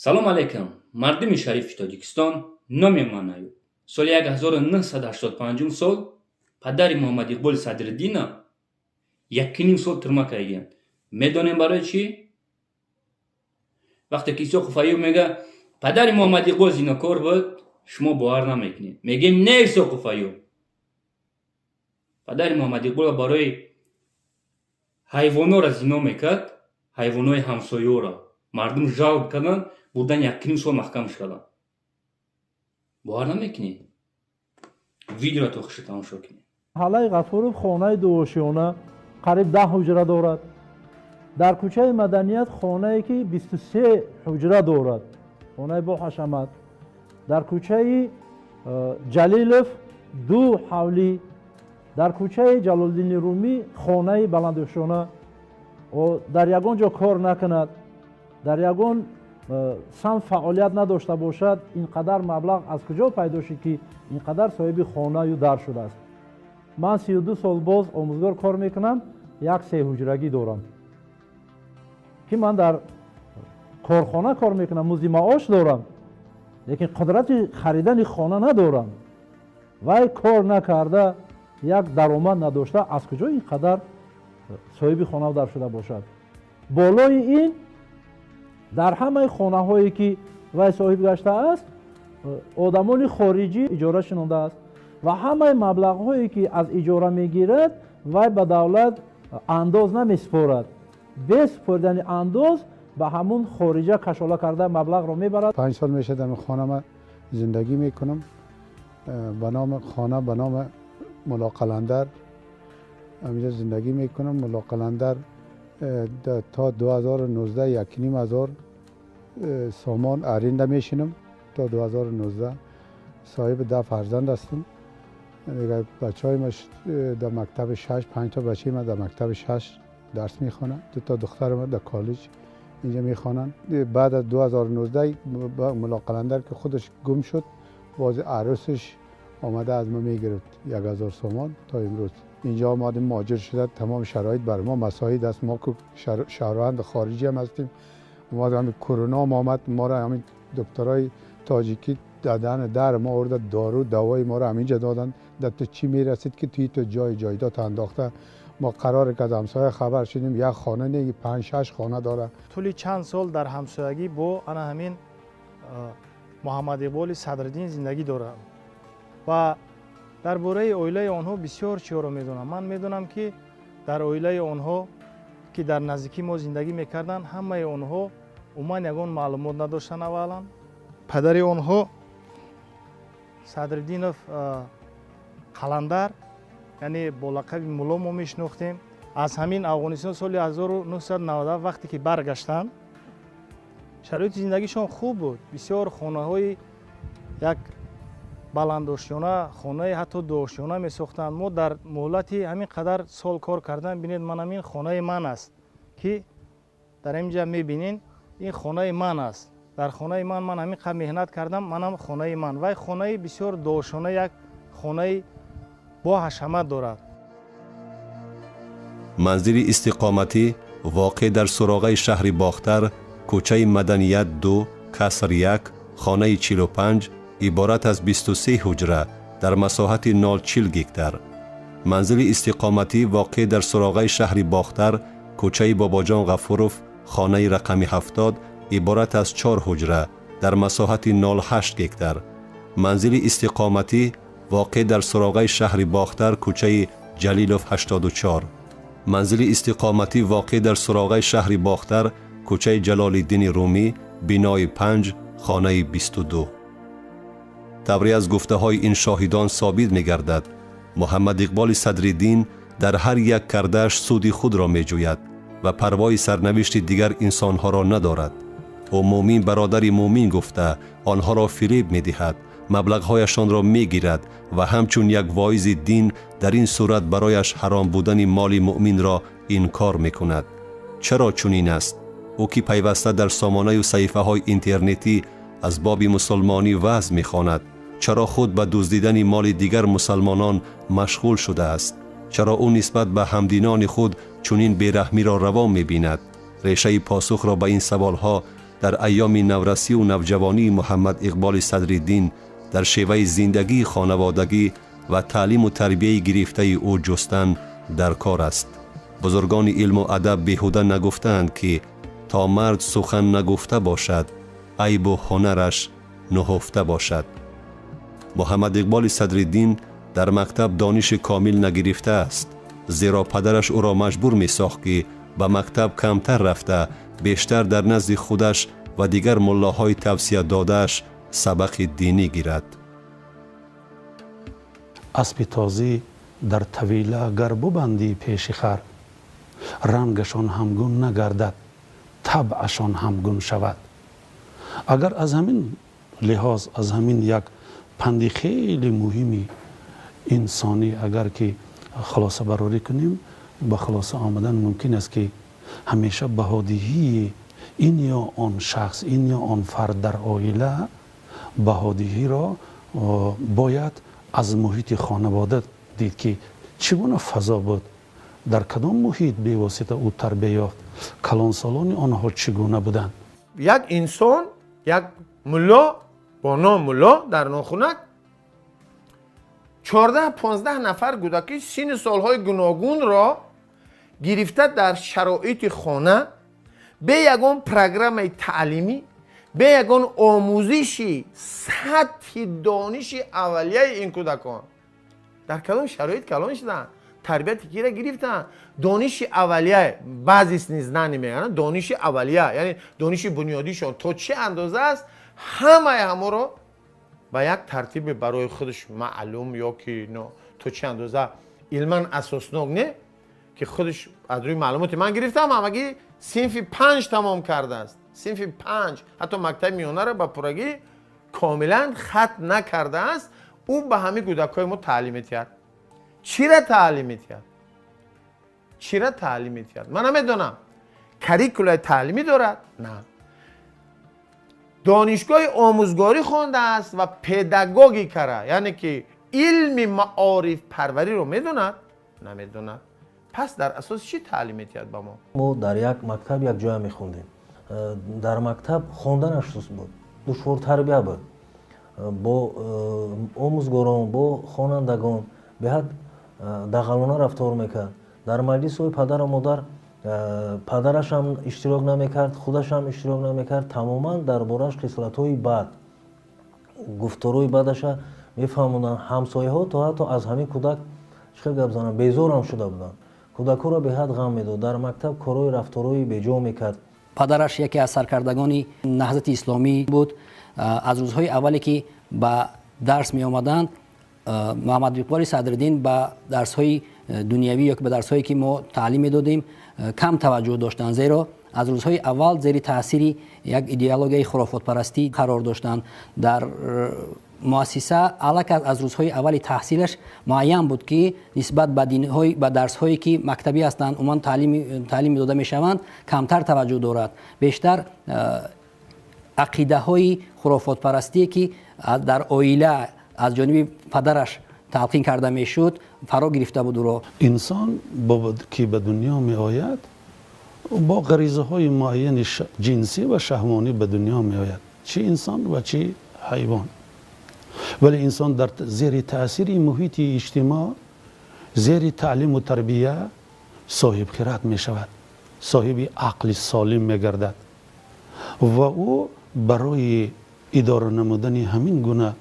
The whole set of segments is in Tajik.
Салом алейкум, мардуми шарифи Тоҷикистон. Номи ман Аюб. Соли 1985 сол падари Муҳаммад Иқболи Садриддина 1,5 сол тюрьма кардагиянд. Медонем барои чӣ? Вақте ки Исоқов Аюб мега, падари Муҳаммад Иқбол зинокор буд, шумо бовар намекунед. Мегем, не, Исоқов Аюб, падари Муҳаммад Иқбол барои ҳайвонҳоро зино мекард, ҳайвонҳои ҳамсоёро. Мардум жалоб карданд, бурдан, 1,5 сол маҳкамаш карданд. Бовар намекунед? Видеоро то охиша тамошо кунед. Ҳалаи Ғафуров хонаи дуошиёна, қариб 10 ҳуҷра дорад. Дар кӯчаи Маданият хонае, ки 23 ҳуҷра дорад, хонаи бо ҳашамат. Дар кӯчаи Ҷалилов ду ҳавлӣ, дар кӯчаи Ҷалолиддини Румӣ хонаи баландошёна. Дар ягон ҷо кор накунад, дар ягон самт фаъолият надошта бошад, ин қадар маблағ аз куҷо пайдо шуд, ки ин қадар соҳиби хонаю дар шудааст? Ман 32 сол боз омӯзгор кор мекунам, як сеҳуҷрагӣ дорам, ки ман дар корхона кор мекунам, музди маош дорам, лекин қудрати харидани хона надорам. Вай кор накарда, як даромад надошта, аз куҷо ин қадар соҳиби хона дар шуда бошад? Болои ин, дар ҳамаи хонаҳое, ки вай соҳиб гаштааст, одамони хориҷӣ иҷора шинондааст ва ҳамаи маблағҳое, ки аз иҷора мегирад, вай ба давлат андоз намесупорад. Бе супоридани андоз ба ҳамун хориҷа кашола карда маблағро мебарад. 5 сол мешавад, дар хона ман зиндагӣ мекунам. Ба номи хона, ба номи Мулло Қаландар ҳаминҷо зиндагӣ мекунам. Мулло Қаландар то 2019 1,5 ҳазор сомон аренда мешинам то 2019. Соҳиби 10 фарзанд ҳастам. Дигар бачаҳои ма дар мактаби шаш, панҷ та бачаи ма дар мактаби шаш дарс мехонанд, ду та духтари ма дар коллеҷ инҷа мехонанд. Баъд аз 2019 Мулло Қаландар ки худаш гум шуд, боз арӯсаш омада аз ма мегирифт 1000 сомон то имрӯз. Инҷо омадем, муҳоҷир шуда, тамом шароит бар мо مساعد است. ما که شهروند خارجی هم هستیم. ما همین کرونا هم آمد، ما را همین دکترای تاجیکی دادن در ما آورده، دارو دوای ما را همینجا دادن. در تو چی میرسید که توی تو جای جایداد انداخته. ما قرار که از همسایه خبر شدیم، یک خانه نه، پنج شش خانه داره. Тӯли чанд сол дар ҳамсоягӣ бо ана ҳамин Муҳаммад Иқболи Садриддин зиндагӣ дорам ва дар бораи оилаи онҳо бисёр чиҳоро медонам. Ман медонам, ки дар оилаи онҳо, ки дар наздикии мо зиндагӣ мекарданд, ҳамаи онҳо умуман ягон маълумот надоштанд. Аввалан, падари онҳо Садриддинов Қаландар, яъне бо лақаби Мулло мо мешинохтем, аз ҳамин Афғонистон соли 1997 вақте ки баргаштанд, шароити зиндагишон хуб буд. Бисёр хонаҳои як баландошёна, хонаи ҳатто дуошёна месохтанд. Мо дар муҳлати ҳамин қадар сол кор кардан, бинед, ман ҳамин хонаи ман аст, ки дар инҷа мебинен, ин хонаи ман аст. Дар хонаи ман ман ҳамин қадр меҳнат кардам, манам хонаи ман. Вай хонаи бисёр дуошёна, як хонаи бо ҳашамат дорад. Манзили истиқоматӣ, воқеъ дар суроғаи шаҳри Бохтар, кӯчаи Маданият 2, каср 1, хонаи 45, иборат аз 23 ҳуҷра дар масоҳати 0,40 гектар. Манзили истиқоматӣ, воқеъ дар суроғаи шаҳри Бохтар, кӯчаи Бобоҷон Ғафуров, хонаи рақами 70, иборат аз чор ҳуҷра дар масоҳати 0,8 гектар. Манзили истиқоматӣ, воқеъ дар суроғаи шаҳри Бохтар, кӯчаи Ҷалилов 84. Манзили истиқоматӣ, воқеъ дар суроғаи шаҳри Бохтар, кӯчаи Ҷалолиддини Румӣ, бинои 5, хонаи 22. Тавре аз гуфтаҳои ин шоҳидон собит мегардад, Муҳаммад Иқболи Садриддин дар ҳар як кардааш суди худро меҷӯяд ва парвои сарнавишти дигар инсонҳоро надорад. Ӯ мӯмин бародари мӯмин гуфта, онҳоро фиреб медиҳад, маблағҳояшонро мегирад ва ҳамчун як воизи дин дар ин сурат барояш ҳаром будани моли муъминро инкор мекунад. Чаро чунин аст? Ӯ ки пайваста дар сомонаю саҳифаҳои интернетӣ аз боби мусулмонӣ ваъз мехонад, чаро худ ба дуздидани моли дигар мусалмонон машғул шудааст? Чаро ӯ нисбат ба ҳамдинони худ чунин бераҳмиро раво мебинад? Решаи посухро ба ин саволҳо Дар айёми наврасию навҷавонии Муҳаммад Иқболи Садриддин дар шеваи зиндагии хонаводагӣ ва таълиму тарбияи гирифтаи ӯ ҷустан дар кор аст. Бузургони илму адаб беҳуда нагуфтаанд, ки то мард сухан нагуфта бошад, айбу ҳунараш нуҳуфта бошад. Муҳаммад Иқболи Садриддин дар мактаб дониши комил нагирифтааст, зеро падараш ӯро маҷбур месохт, ки ба мактаб камтар рафта, бештар дар назди худаш ва дигар муллоҳои тавсия додааш сабақи динӣ гирад. Аспи тозӣ дар тавила гар бубандӣ пеши хар, рангашон ҳамгун нагардад, табъашон ҳамгун шавад. Агар аз ҳамин лиҳоз, аз ҳамин як панди хеле муҳими инсонӣ агар ки хулоса барорӣ кунем, ба хулоса омадан мумкин аст, ки ҳамеша баҳодиҳии ин ё он шахс, ин ё он фард дар оила баҳодиҳиро бояд аз муҳити хонавода дид, ки чӣ гуна фазо буд, дар кадом муҳит бевосита ӯ тарбия ёфт, калонсолони онҳо чӣ гуна буданд. Як инсон, як мулло бо ном мулло дар нохунак 14-15 нафар кӯдаки синну солҳои гуногунро гирифта, дар шароити хона бе ягон программаи таълимӣ, бе ягон омӯзиши сатҳи дониши аввалияи ин кӯдакон дар кадом шароит калон шуданд, тарбияти кира гирифтанд, дониши аввалия, базисные знания мегӯянд, дониши аввалия, яъне дониши бунёдишон то чӣ андоза аст, ҳамаи ҳаморо ба як тартиби барои худаш маълум ё ки то чӣ андоза илман асоснок не, ки худаш аз рӯи маълумоти ман гирифтам, ҳамагӣ синфи 5 тамом кардааст, синфи 5, ҳатто мактаби миёнаро ба пуррагӣ комилан хат накардааст. Ӯ ба ҳамин кӯдакҳои мо таълим медиҳад. Чира таълим медиҳад? Чира таълим медиҳад? Ман намедонам. Каррикулаи таълимӣ дорад? На. Донишгоҳи омӯзгорӣ хондааст ва педагогикара, яъне ки илми маорифпарвариро медонад? Намедонад. Пас дар асоси чӣ таълим медиҳад ба мо? Мо дар як мактаб якҷоя мехондем. Дар мактаб хонданаш суст буд, душвортарбия буд, бо омӯзгорон, бо хонандагон беҳад дағалона рафтор мекард. Дар маҷлисҳои падару модар падарашам иштирок намекард, худашам иштирок намекард. Тамоман дар борааш хислатҳои бад, гуфторҳои бадаша мефаҳмонданд. Ҳамсояҳо то ҳатто аз ҳамин кӯдак, чӣ хел гап занам, безорам шуда буданд. Кӯдакҳоро беҳад ғам медод, дар мактаб корҳои рафторҳои беҷо мекард. Падараш яке аз саркардагони Наҳзати Исломӣ буд. Аз рӯзҳои аввале ки ба дарс меомаданд, Муҳаммад Иқболи Садриддин ба дарсҳои дунявӣ ё ба дарсҳое ки мо таълим медодем кам таваҷҷӯҳ доштанд, зеро аз рӯзҳои аввал зери таъсири як идеологияи хурофотпарастӣ қарор доштанд. Дар муассиса аллакай аз рӯзҳои аввали таҳсилаш муайян буд, ки нисбат ба динҳои, ба дарсҳое ки мактабӣ ҳастанд, умуман таълим дода мешаванд, камтар таваҷҷӯҳ дорад. Бештар ақидаҳои хурофотпарастие ки дар оила аз ҷониби падараш талқин карда мешуд, фаро гирифта буд ӯро. Инсон ки ба дунё меояд, бо ғаризаҳои муайяни ҷинсӣ ва шаҳвонӣ ба дунё меояд, чӣ инсон ва чӣ ҳайвон. Вале инсон дар зери таъсири муҳити иҷтимоъ, зери таълиму тарбия соҳибхират мешавад, соҳиби ақли солим мегардад ва ӯ барои идора намудани ҳамин гуна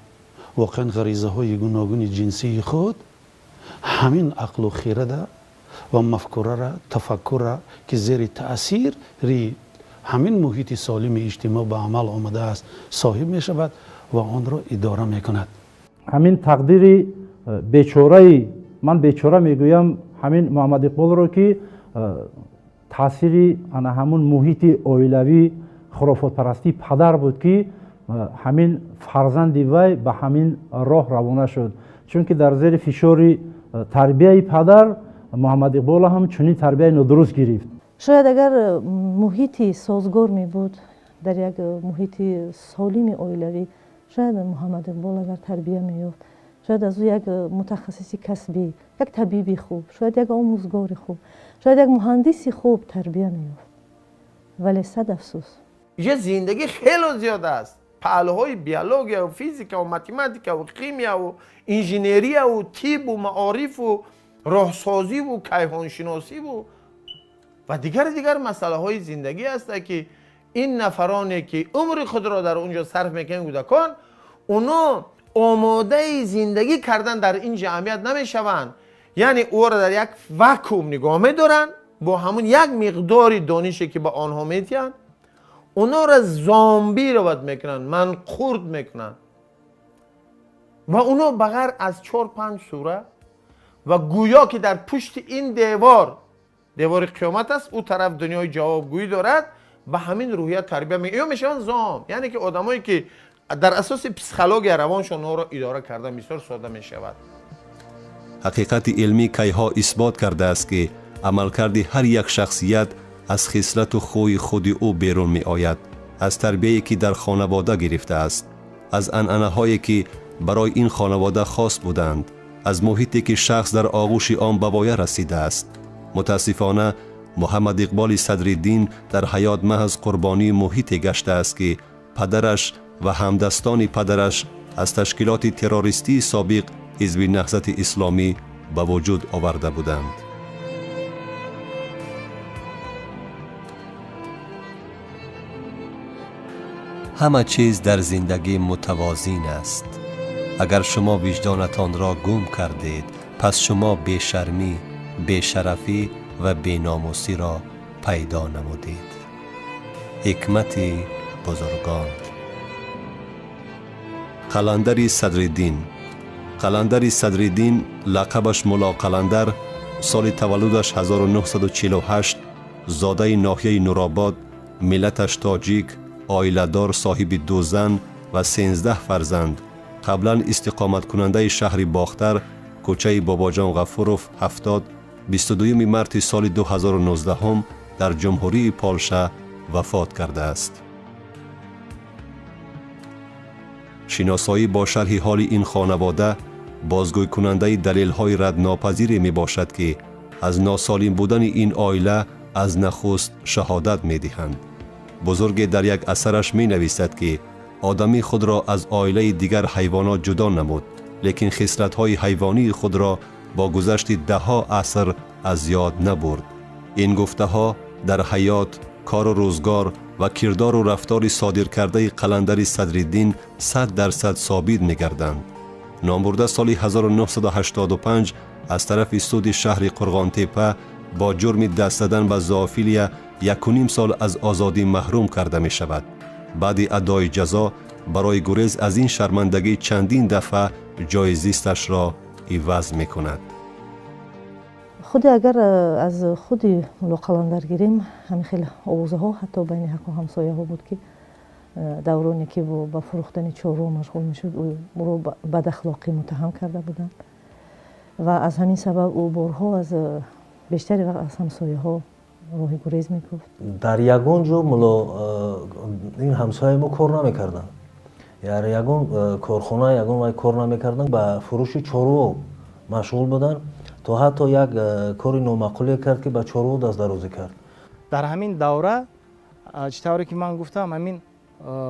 воқеан ғаризаҳои гуногуни ҷинсии худ ҳамин ақлу хирада ва мафкурара, тафаккура, ки зери таъсири ҳамин муҳити солими иҷтимоъ ба амал омадааст, соҳиб мешавад ва онро идора мекунад. Ҳамин тақдири бечораи, ман бечора мегӯям ҳамин Муҳаммад Иқболро, ки таъсири ана ҳамун муҳити оилавӣ, хурофотпарастии падар буд, ки ҳамин фарзанди вай ба ҳамин роҳ равона шуд, чунки дар зери фишори тарбияи падар Муҳаммад Иқбол ҳам чунин тарбияи нодуруст гирифт. Шояд агар муҳити созгор мебуд, дар як муҳити солими оилавӣ шояд Муҳаммад Иқбол агар тарбия меёфт, шояд аз ӯ як мутахассиси касбӣ, як табиби хуб, шояд як омӯзгори хуб, шояд як муҳандиси хуб тарбия меёфт. Вале сад афсӯс. Инҷа зиндагӣ хеле зиёд аст. Паҳлӯҳои биология ва физика ва математика ва химия ва инженерия ва тиб ва маориф ва роҳсозӣ ва кайҳоншиносӣ ва дигар масъалаҳои зиндагӣ аст, ки ин нафароне ки умри худро дар онҷо сарф мекунанд, кӯдакон, оно омодаи зиндагӣ кардан дар ин ҷамъият намешаванд. Яъне ӯро дар як вакуум нигоҳ медоранд, бо ҳамун як миқдори донише ки ба онҳо медиҳанд, онҳоро зомби равад мекунанд, манқурд мекунанд ва онҳо ба ғайр аз 4-5 сура ва гӯё ки дар пушти ин девор, девори қиёмат аст, ӯ тараф дунёи ҷавобгӯӣ дорад, ба ҳамин рӯҳия тарбия ё мешаванд зом. Яъне ки одамое ки дар асоси психология равоншон онҳоро идора кардан бисёр сода мешавад. Ҳақиқати илмӣ кайҳо исбот кардааст, ки амалкарди ҳар як шахсият аз хислату хӯи худи ӯ берун меояд, аз тарбияе ки дар хонавода гирифтааст, аз анъанаҳое ки барои ин хонавода хос буданд, аз муҳите ки шахс дар оғӯши он ба воя расидааст. Мутаассифона, Муҳаммад Иқболи Садриддин дар ҳаёт маҳз қурбонии муҳите гаштааст, ки падараш ва ҳамдастони падараш аз ташкилоти террористии собиқ Ҳизби Наҳзати Исломӣ ба вуҷуд оварда буданд. Ҳама чиз дар зиндагӣ мутавозин аст. Агар шумо виҷдонатонро гум кардед, пас шумо бешармӣ, бешарафӣ ва беномусиро пайдо намудед. Ҳикмати бузургон. Қаландари Садриддин. Қаландари Садриддин, лақабаш Мулло Қаландар, соли таваллудаш 1948, зодаи ноҳияи Нуробод, миллаташ тоҷик, оиладор, соҳиби 2 зан ва 13 фарзанд, қаблан истиқоматкунандаи шаҳри Бохтар, кӯчаи Бобоҷон Ғафуров 70, 22 марти соли 2019 дар Ҷумҳурии Полша вафот кардааст. Шиносоӣ бо шарҳи ҳоли ин хонавода бозгӯйкунандаи далелҳои раднопазире мебошад, ки аз носолим будани ин оила аз нахуст шаҳодат медиҳанд. Бузурге дар як асараш менависад, ки одамӣ худро аз оилаи дигар ҳайвонот ҷудо намуд, лекин хислатҳои ҳайвонии худро бо гузашти даҳҳо аср аз ёд набурд. Ин гуфтаҳо дар ҳаёт, кору рӯзгор ва кирдору рафтори содиркардаи Қаландари Садриддин 100% собит мегарданд. Номбурда соли 1985 аз тарафи суди шаҳри Қурғонтепа бо ҷурми даст задан ба зоофилия 1.5 сол аз озодӣ маҳрум карда мешавад. Баъди адои ҷазо барои гурез аз ин шармандагӣ чандин дафъа ҷои зисташро иваз мекунад. Худи агар аз худи Мулло Қаландар гирем, ҳамин хел овозаҳо ҳатто байни ҳаққу ҳамсояҳо буд, ки давроне ки ба фурӯхтани чорво машғул мешуд, ӯро бадахлоқӣ муттаҳам карда буданд ва аз ҳамин сабаб ӯ борҳо аз бештари вақт аз ҳамсояҳо роҳи гурез мекуфт. Дар ягон ҷо мулло ин ҳамсояи мо кор намекарданд, дар ягон корхона ягон вай кор намекарданд, ба фурӯши чорво машғул буданд, то ҳатто як кори номаъқуле кард, ки ба чорво дастдарозӣ кард. Дар ҳамин давра, чӣ тавре ки ман гуфтам, ҳамин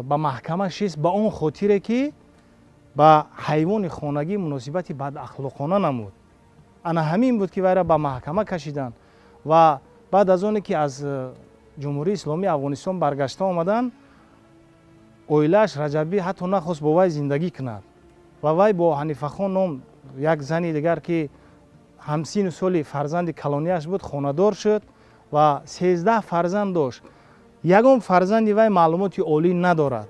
ба маҳкама шист ба он хотире ки ба ҳайвони хонагӣ муносибати бадахлоқона намуд. Ана ҳамин буд ки вайра ба маҳкама кашиданд ва баъд аз оне ки аз Ҷумҳурии Исломии Афғонистон баргашта омаданд, оилааш Раҷабӣ ҳатто нахост бо вай зиндагӣ кунад ва вай бо Ҳанифахон ном як зани дигар ки ҳамсину соли фарзанди калонияш буд, хонадор шуд ва 13 фарзанд дошт. Ягон фарзанди вай маълумоти олӣ надорад.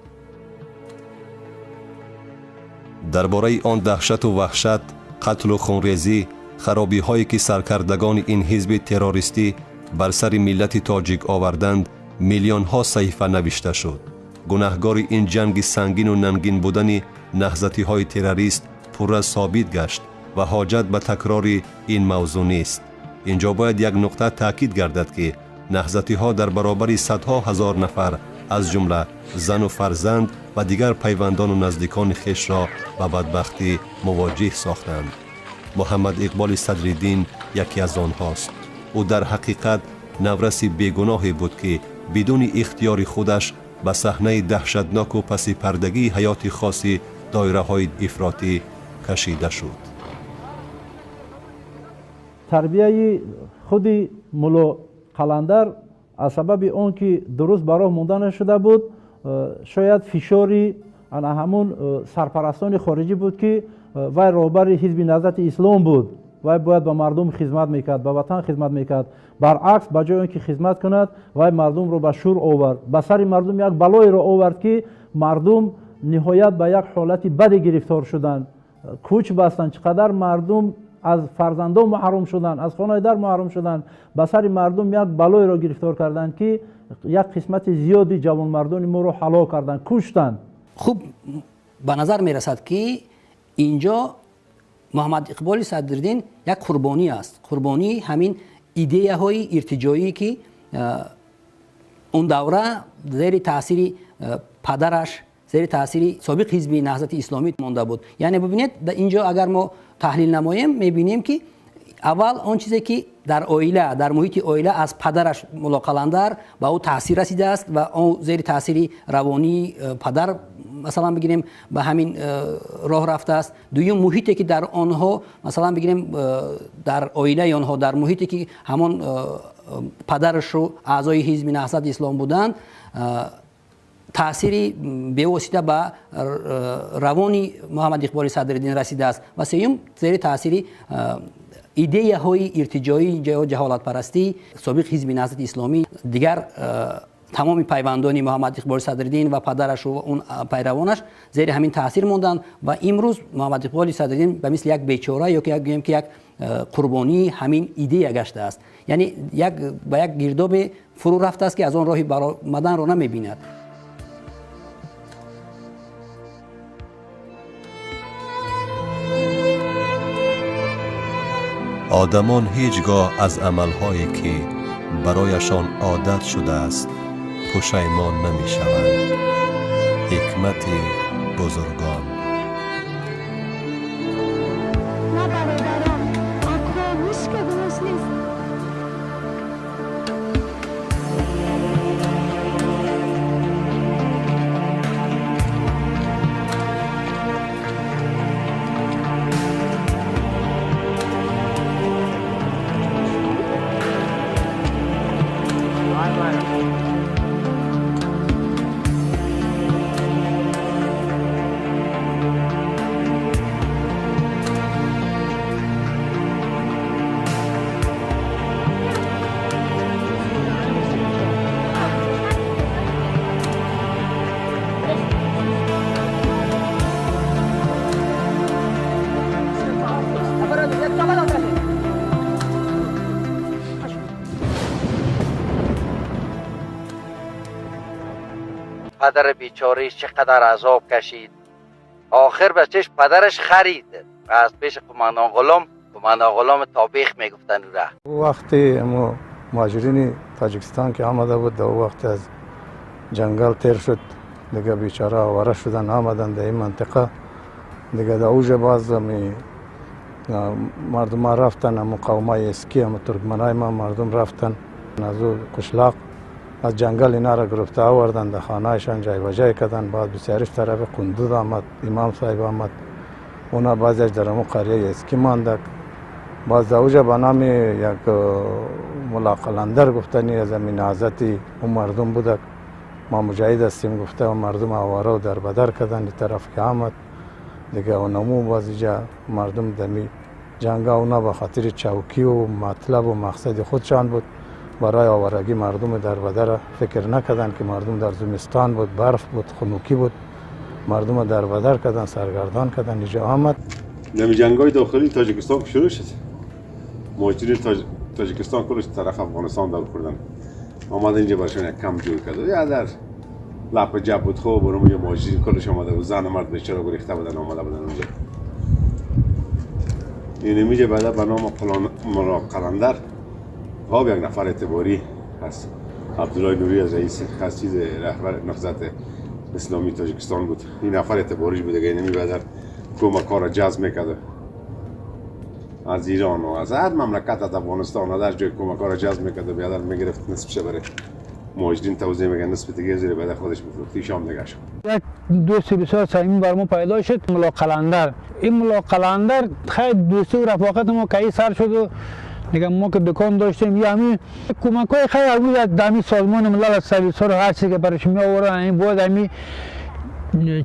Дар бораи он даҳшату ваҳшат, қатлу хунрезӣ, харобиҳое ки саркардагони ин ҳизби террористӣ бар сари миллати тоҷик оварданд, миллионҳо саҳифа навишта шуд. Гунаҳгори ин ҷанги сангину нангин будани наҳзатиҳои террорист пурра собит гашт ва ҳоҷат ба такрори ин мавзӯъ нест. Инҷо бояд як нуқта таъкид гардад, ки наҳзатиҳо дар баробари садҳо ҳазор нафар аз ҷумла зану фарзанд ва дигар пайвандону наздикони хешро ба бадбахтӣ мувоҷиҳ сохтанд. Муҳаммад Иқболи Садриддин яке аз онҳост. Ӯ дар ҳақиқат навраси бегуноҳе буд, ки бидуни ихтиёри худаш ба саҳнаи даҳшатноку пасипардагии ҳаёти хоси доираҳои ифротӣ кашида шуд. Тарбияи худи Мулло Қаландар аз сабаби он ки дуруст ба роҳ монда нашуда буд, шояд фишори ана ҳамун сарпарастони хориҷӣ буд, ки вай роҳбари ҳизби Наҳзати Ислом буд, вай бояд ба мардум хизмат мекард, ба ватан хизмат мекард. Баръакс, ба ҷои он ки хизмат кунад, вай мардумро ба шӯр овард, ба сари мардум як балоеро овард, ки мардум ниҳоят ба як ҳолати баде гирифтор шуданд, кӯч бастанд. Чӣ қадар мардум аз фарзандон маҳрум шуданд, аз хонаи дар маҳрум шуданд. Ба сари мардум як балоеро гирифтор карданд, ки як қисмати зиёди ҷавонмардони моро ҳалок карданд, куштанд. Хуб, ба назар мерасад, ки инҷо Муҳаммад Иқболи Садриддин як қурбонӣ аст, қурбонии ҳамин идеяҳои иртиҷоӣ, ки он давра зери таъсири падараш, зери таъсири собиқ ҳизби Наҳзати Исломӣ монда буд. Яъне бибинед, инҷо агар мо таҳлил намоем, мебинем, ки аввал он чизе ки дар оила, дар муҳити оила аз падараш Мулло Қаландар ба ӯ таъсир расидааст ва он зери таъсири равонии падар, масалан бигирем, ба ҳамин роҳ рафтааст. Дуюм, муҳите ки дар онҳо, масалан бигирем, дар оилаи онҳо, дар муҳите ки ҳамон падарашу аъзои ҳизби Наҳзати Ислом буданд, таъсири бевосита ба равони Муҳаммад Иқболи Садриддин расидааст. Ва сеюм, зери таъсири идеяҳои иртиҷоӣ, ҷаҳолатпарастӣ собиқ ҳизби Наҳзати Исломӣ, дигар тамоми пайвандони Муҳаммад Иқболи Садриддин ва падарашу он пайравонаш зери ҳамин таъсир монданд. Ва имрӯз Муҳаммад Иқболи Садриддин ба мисли як бечора ё ки гӯем ки як қурбонии ҳамин идея гаштааст, яъне як ба як гирдобе фурӯ рафтааст, ки аз он роҳи баромаданро намебинад. Одамон ҳеҷ гоҳ аз амалҳое ки барояшон одат шудааст пушаймон намешаванд. Ҳикмати бузургон. На бародарам, ако ҳеч дуруст нест. پدر بیچارهش چقدر عذاب کشید. آخر بچهش پدرش خرید از پیش قماندان غلام، قماندان غلام تابیخ میگفتن او را. وقتی امو مهاجرین تاجیکستان که آمده بود، در وقت از جنگل تیر شد دیگه، بیچاره آواره شدن آمدن در این منطقه دیگه. در اوج باز می مردم ها رفتن، امو قومای اسکی، امو ترکمنای ما مردم رفتن از او قشلاق، از جنگل اینا را گرفته آوردن در خانهشان جای به جای کردن. بعد بسیارش طرف قندوز آمد، امام صاحب آمد، اونا بعضیش در امو قریه اسکی مانده. باز در اوجا به نام یک ملا قلندر گفتنی از امین نهضتی اون مردم بوده، ما مجاهد هستیم گفته و مردم آواره و در بدر کردن. این طرف که آمد دیگه اونمو باز اینجا مردم دمی جنگ اونا به خاطر چوکی و مطلب و مقصد خودشان بود، برای آوارگی مردم در بدر فکر نکردن که مردم در زمستان بود، برف بود، خنوکی بود، مردم در بدر کردن، سرگردان کردن. اینجا آمد نمی جنگای داخلی تاجیکستان شروع شد، مهاجرین تاجیکستان کلش طرف افغانستان دور خوردن، آمد اینجا برشون یک کم جور کرد یا در لپ جب بود. خوب برام اونجا مهاجرین کلش آمده بود، زن و مرد بیچاره گریخته بودن آمده بودن اونجا. این میجه بعدا به نام ملا قلندر آب یک نفر اعتباری از عبدالله نوری از رئیس خاص رهبر نهضت اسلامی تاجیکستان بود، این نفر اعتباریش بود دیگه. اینمی بعد کمک ها را جذب میکرد از ایران و از هر مملکت، از افغانستان، از هر جای کمک ها را جذب میکرد و بیادر میگرفت نصف بره مهاجرین توزیع میگن نصف دیگه زیر بعد خودش میفروخت شام دیگه شد. یک دوستی بسیار صمیمی بر ما پیدا شد، ملا قلندر. این ملا قلندر خیلی دوستی و رفاقت ما کی سر شد و دیگه ما که دکان داشتیم یه همین کمک‌های خیلی از دمی سازمان ملل از سرویس‌ها رو هر چیزی که برش می آوردن، این بود همین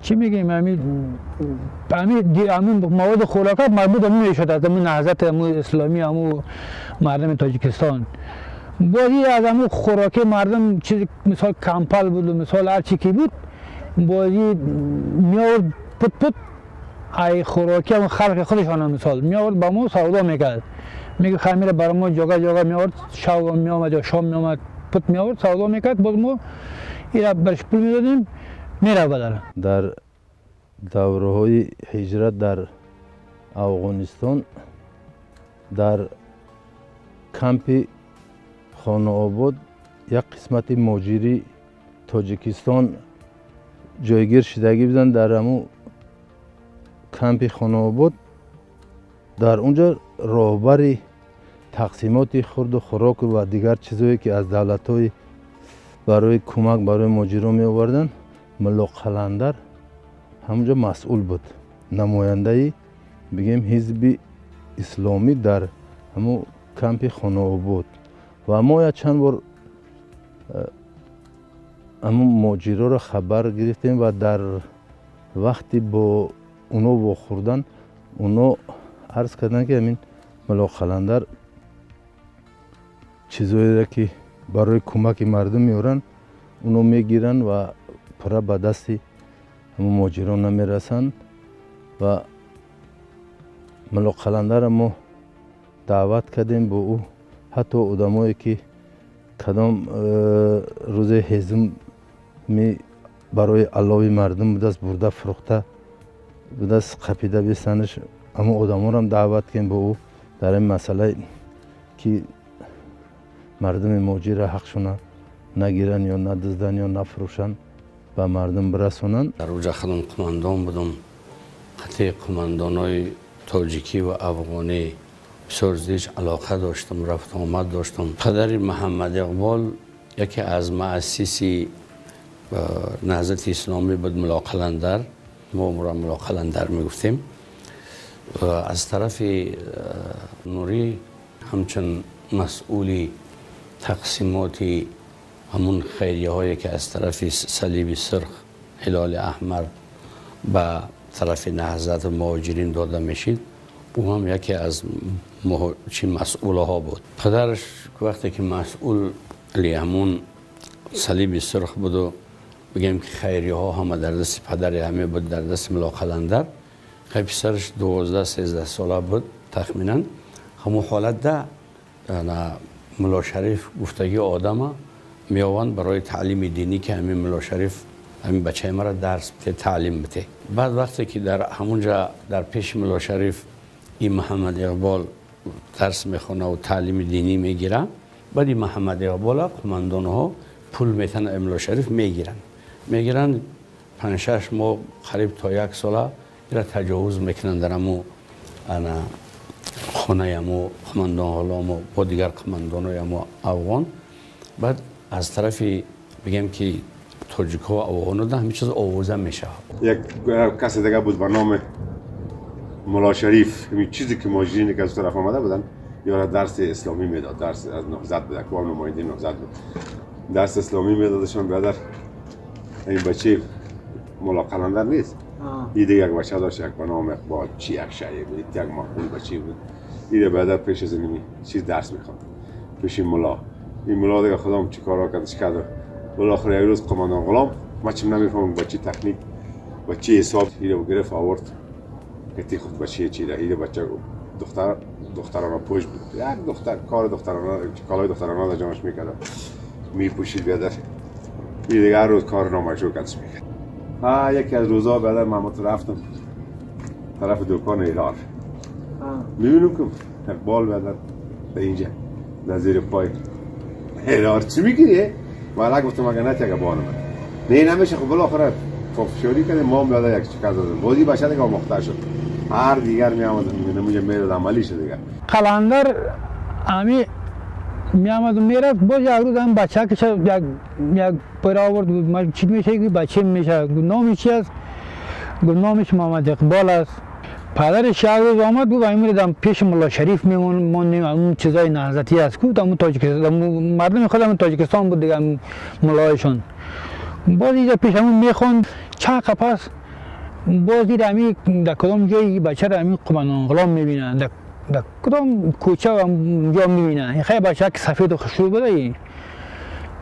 چی میگیم همین همین مواد خوراکات مربوط همین میشد از همون نهضت همون اسلامی همون مردم تاجیکستان. بازی از همون خوراکی مردم چیزی مثال کمپل بود و مثال هر چی که بود بازی میآورد پت پت ای خوراکی همون خلق خودشان مثال میآورد با ما سودا میکرد. میگه خمیر برای ما جاگه جاگه میآورد، شب میآمد یا شام میآمد پت میآورد سودا میکرد، باز ما ایرا برش پول میدادیم میره بدل. در دوره‌های هجرت در افغانستان در کمپ خانه‌آباد یک قسمت مهاجری تاجیکستان جایگیر شدگی بودند. در همون کمپ خانه‌آباد در اونجا راهبر تقسیمات خورد و خوراک و دیگر چیزهایی که از دولت‌های برای کمک برای مهاجران می آوردن، ملا قلندر همونجا مسئول بود، نماینده بگیم حزب اسلامی در همون کمپ خانه‌آباد. و ما چند بار همون مهاجرا را خبر گرفتیم و در وقتی با اونا واخوردن اونا عرض کردن که همین ملا قلندر چیزایی را که برای کمک مردم میارن اونا میگیرن و پره به دست همون مهاجران نمیرسن. و ملا قلندر ما دعوت کردیم با او، حتی آدمایی که کدام روز هزم می برای علاوه مردم بودست برده فروخته بودست قپیده بیستنش، اما آدم ها هم دعوت کردیم با او در این مسئله که مردم مهاجر حقشون نگیرن یا ندزدن یا نفروشن به مردم برسونن. در اوجا خودم قماندان بودم، قطع قماندانای تاجیکی و افغانی بسیار زیاد علاقه داشتم، رفت آمد داشتم. پدر محمد اقبال یکی از مؤسسی نهضت اسلامی بود، ملا قلندر، ما را ملا قلندر میگفتیم. از طرف نوری همچون مسئولی تقسیمات همون خیریه هایی که از طرف صلیب سرخ هلال احمر به طرف نهضت مهاجرین داده میشید، او هم یکی از مسئوله ها بود. پدرش وقتی که مسئول همون صلیب سرخ بود و بگیم که خیریه ها همه در دست پدر همه بود، در دست ملا قلندر، خیلی پسرش 12-13 ساله بود تخمینا. همون حالت ده ملا شریف گفتگی آدم میآوند برای تعلیم دینی که همین ملا شریف همین بچه مرا درس بده، تعلیم بده. بعد وقتی که در همونجا در پیش ملا شریف این محمد اقبال درس میخونه و تعلیم دینی میگیره، بعد این محمد اقبال قماندان ها پول میتن ملا شریف میگیرن 5-6 ماه قریب تا 1 ساله را تجاوز میکنن در امو خانه امو قماندان غلام و با دیگر قماندان های امو افغان. بعد از طرف بگیم که تاجیک ها و افغان ها همه چیز آوازه میشه. یک کس دیگه بود به نام ملا شریف، همین چیزی که مهاجرین که از طرف آمده بودن یا درس اسلامی میداد، درس از نهضت بود، که نماینده نهضت بود، درس اسلامی میدادشان. برادر این بچه ملا قلندر نیست، این دیگه یک بچه داشت، یک به نام اقبال چی یک شیعه بود، یک مقبول بچه بود. این بعدا پیش از این چیز درس میخواد پیش ملا. این ملا دیگه خودم چی کارا کردش کرد. بالاخره یک روز قماندان غلام ما چیم نمیفهمم با چی تکنیک با چی حساب اینو گرفت آورد که خود بچه چی ده. این بچه دخترانه پوش بود، یک دختر کار دخترانه کالای دخترانه در جامش میکرد میپوشید بیادر. این دیگه هر روز کار نامشروع کردش میکرد. یکی از روزا بعد محمد رفتم طرف دکان ایران، میبینم که اقبال بعد در اینجا در زیر پای هلال چی میگیری؟ والا گفتم اگه نه تیگه بانم نه نمیشه. خب بالاخره فشاری کردیم ما هم بعد یک چیکار دادیم بازی بچه دیگه مختار شد، هر دیگر می آمد میگه میره عملی شد دیگه. قلندر امی میامد و میرفت. باز یک روز هم بچه که یک پر آورد، گفت چی میشه؟ گفت بچه میشه. گفت نامش چی است؟ گفت نامش محمد اقبال است. پدرش یک روز آمد، گفت امروز پیش ملا شریف میمونیم، اون چیزای نهضتی است. گفت اون تاجیکستان مردم خودم تاجیکستان بود دیگه ملایشون. باز اینجا پیش همون میخوند. چند قفس باز دید همی در کدام جایی بچه را همی قمندان غلام میبینن، در کدام کوچه اونجا میبینن. این خیلی بچه که سفید و خوشرو بوده، این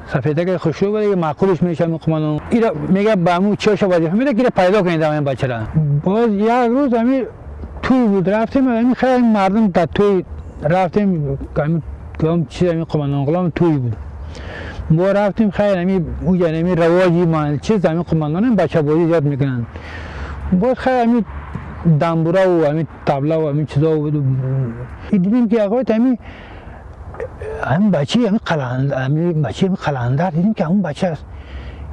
سفیده که خوشرو بوده معقولش میشه همی قمندان. ایرا میگه به همون چهاش وظیفه میده که پیدا کنید همین بچه را. باز یک روز همی توی بود رفتیم، همی خیلی مردم در توی رفتیم، همی کدام چیز همی قمندان غلام توی بود. ما رفتیم خیلی همی اونجا همی رواجی مال چیز همی قمندان بچه بازی زیاد میکنن. باز خیلی همی دنبوره و همی طبله و همی چیزا بود. دیدیم که آقای همی همین بچه همی قلندر، همی بچه همی قلندر، دیدیم که همون بچه است.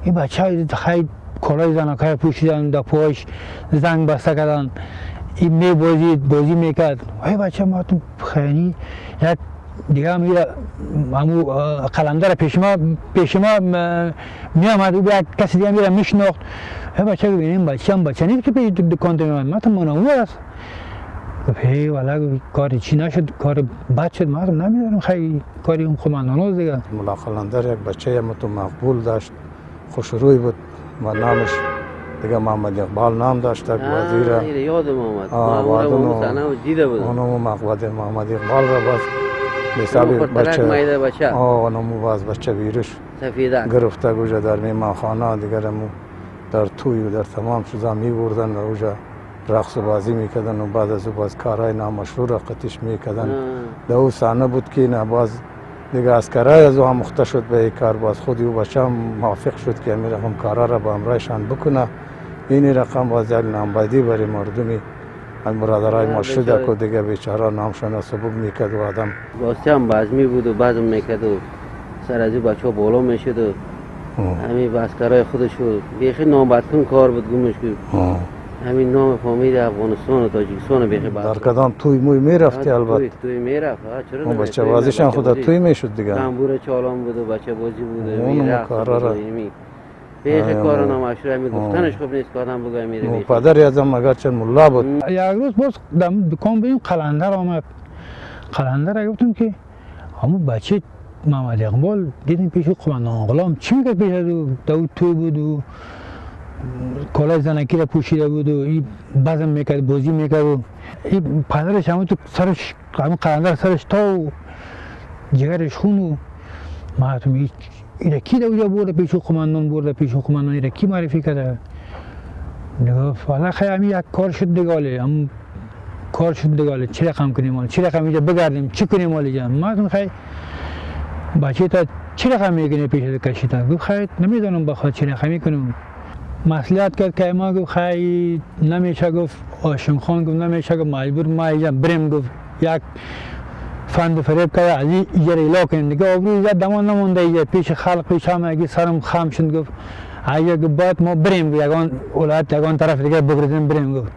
این بچه خیلی کلاه زنکای پوشیدن، در پاش زنگ بسته کردن، این می بازی میکرد. ای بچه ما تو خیلی یک دیگه هم همون قلندر پیش ما میامد، او یک کسی دیگه میره میشناخت. ای بچه ببینیم بچه هم بچه نیست که پیش دکان تو میامد، من تو منور است. گفت هی والا کار چی نشد، کار بد شد. من نمیدونم خیلی کاری اون قمندان هست دیگه. ملا قلندر یک بچه هم تو مقبول داشت، خوشروی بود و نامش دیگه محمد اقبال نام داشت. وزیر یادم آمد دیده بود اونم محمد اقبال را باز حساب بچه اونم باز بچه ویروش گرفته گوجه در میمانخانه دیگر در توی و در تمام چیزا میبردن و اوجا رقص و بازی میکردن و بعد از او باز کارهای نامشروع را قطیش میکردن. در او صحنه بود که نه باز دیگه عسکرای از او آموخته شد به این کار. باز خودی او بچه هم موافق شد که همین رقم کارا را با همراهشان بکنه. این رقم باز یک نامبدی برای مردمی برادرای ما شده که دیگه بیچاره نامشان سبب میکرد و آدم راستی هم بزمی بود و بزم میکرد و سر از او بچه ها بالا میشد و همین عسکرای خودش بیخی نامبدکن کار بود گمش که همین نام فامیل افغانستان و تاجیکستان بیخی در کدام توی موی میرفتی؟ البته توی میرفت. چرا نمیرفت؟ بچه بازیش هم خود توی میشد دیگه. تنبور چالان بود و بچه بازی بود و میرفت بیخی کار نامشروع میگفتنش خوب نیست که آدم بگه میره. پدر ازم اگرچه ملا بود. یک روز باز در دکان بودیم، قلندر آمد. قلندر گفتم که همون بچه محمد اقبال دیدیم پیش قمندان غلام چی میکرد؟ پیش از او داود توی بود و کلاه زنکی را پوشیده بود و این بزم میکرد بازی میکرد و این پدرش همون تو سرش همون قلندر سرش تا و جگرش خون و مردم ایره کی دوجا برده پیش قمندان برده پیش قمندان ایره کی معرفی کرده؟ دیگه والا خیلی همین یک کار شد دیگه، هم کار شد دیگه. چی رقم کنیم حالا؟ چی رقم اینجا بگردیم؟ چی کنیم حالا اینجا؟ مردم خیلی بچه تا چی رقم میکنه پیش کشیده؟ گفت خیلی نمیدونم بخواد چی رقم میکنم. مسئولیت کرد که ما گفت خیلی نمیشه، گفت هاشم خان گفت نمیشه، گفت مجبور ما اینجا بریم، گفت یک فند فریب کرد از اینجا ایلا کنیم دیگه. آبروی اینجا دمان نمونده اینجا پیش خلق پیش همه اگه سرم خم شد. گفت اگه باید ما بریم یگان ولایت یگان طرف دیگه بگردیم بریم. گفت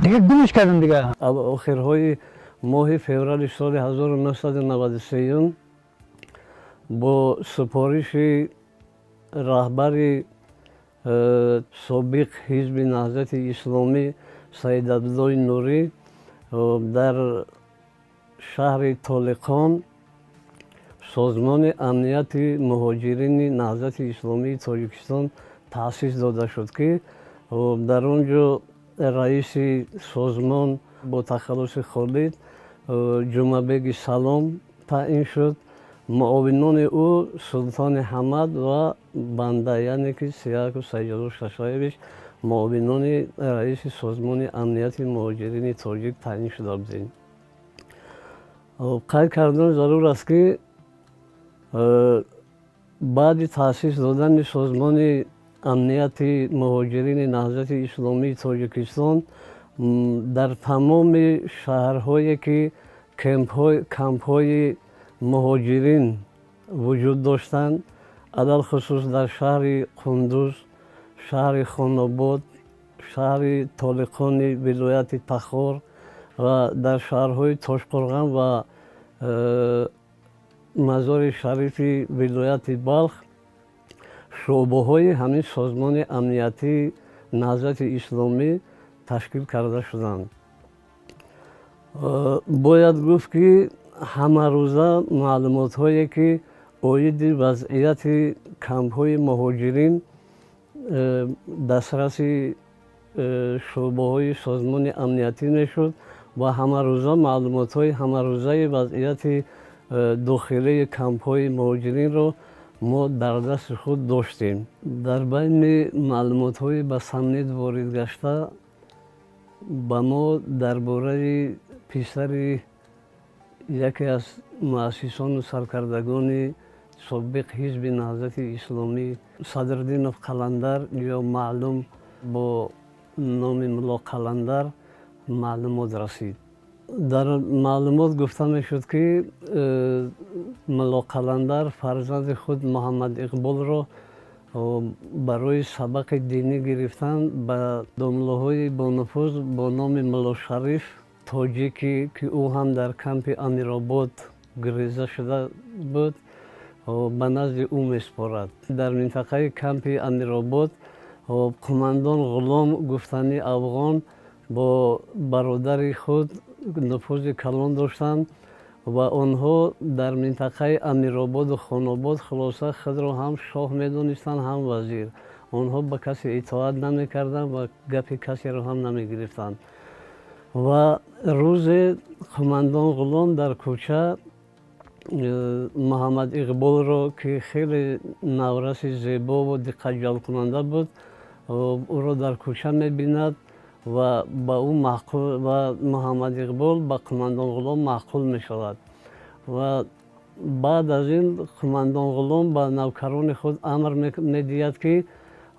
دیگه گمش کردم دیگه. اخرهای ماه فوریه سال 1993 با سپارش رهبر سابق حزب نهضت اسلامی سید عبدالله نوری در شهر طالقان سازمان امنیت مهاجرین نهضت اسلامی تاجیکستان تأسیس داده شد که در آنجا رئیس سازمان با تخلص خالد جمعه سلام تعیین شد. معاونان او سلطان حمد و بنده یعنی که سیاک و سیدالله شاشایویچ معاونان رئیس سازمان امنیت مهاجرین تاجیک تعیین شده بودند. قید کردن ضرور است که بعد تأسیس دادن سازمان امنیت مهاجرین نهضت اسلامی تاجیکستان در تمام شهرهایی که کمپ‌های مهاجرین وجود داشتند، علی‌الخصوص در شهر قندوز، شهر خاناباد، شهر طالقان ولایت تخار و در شهرهای تاشقرغان و Мазори Шарифи вилояти Балх шӯъбаҳои ҳамин созмони амниятии Наҳзати Исломӣ ташкил карда шуданд. Бояд гуфт, ки ҳамарӯза маълумотҳое, ки оиди вазъияти кампҳои муҳоҷирин дастраси шӯъбаҳои созмони амниятӣ мешуд ва ҳамарӯза маълумотҳои ҳамарӯзаи вазъияти дохилии кампҳои муҳоҷиринро мо дар дасти худ доштем. Дар байни маълумотҳои ба самнид ворид гашта ба мо дар бораи писари яке аз муассисону саркардагони собиқ ҳизби Наҳзати Исломӣ Садриддинов Қаландар ё маълум бо номи Мулло Қаландар маълумот расид. Дар маълумот гуфта мешуд, ки Мулло Қаландар фарзанди худ Муҳаммад Иқболро барои сабақи динӣ гирифтан ба домлаҳои бонуфуз бо номи Мулло Шариф тоҷикӣ, ки ӯ ҳам дар кампи Амиробод гиреза шуда буд, ба назди ӯ месупорад. Дар минтақаи кампи Амиробод қумандон Ғулом гуфтани афғон бо бародари худ нуфузи калон доштанд ва онҳо дар минтақаи Амирободу Хонобод хулоса худро ҳам шоҳ медонистанд, ҳам вазир. Онҳо ба касе итоат намекарданд ва гапи касеро ҳам намегирифтанд. Ва рӯзе қумандон Ғулом дар кӯча Муҳаммад Иқболро, ки хеле навраси зебову диққатҷалбкунанда буд, ӯро дар кӯча мебинад ва ба ӯ маъқул ва Муҳаммад Иқбол ба қумандон Ғулом маъқул мешавад. Ва баъд аз ин қумандон Ғулом ба навкарони худ амр медиҳад, ки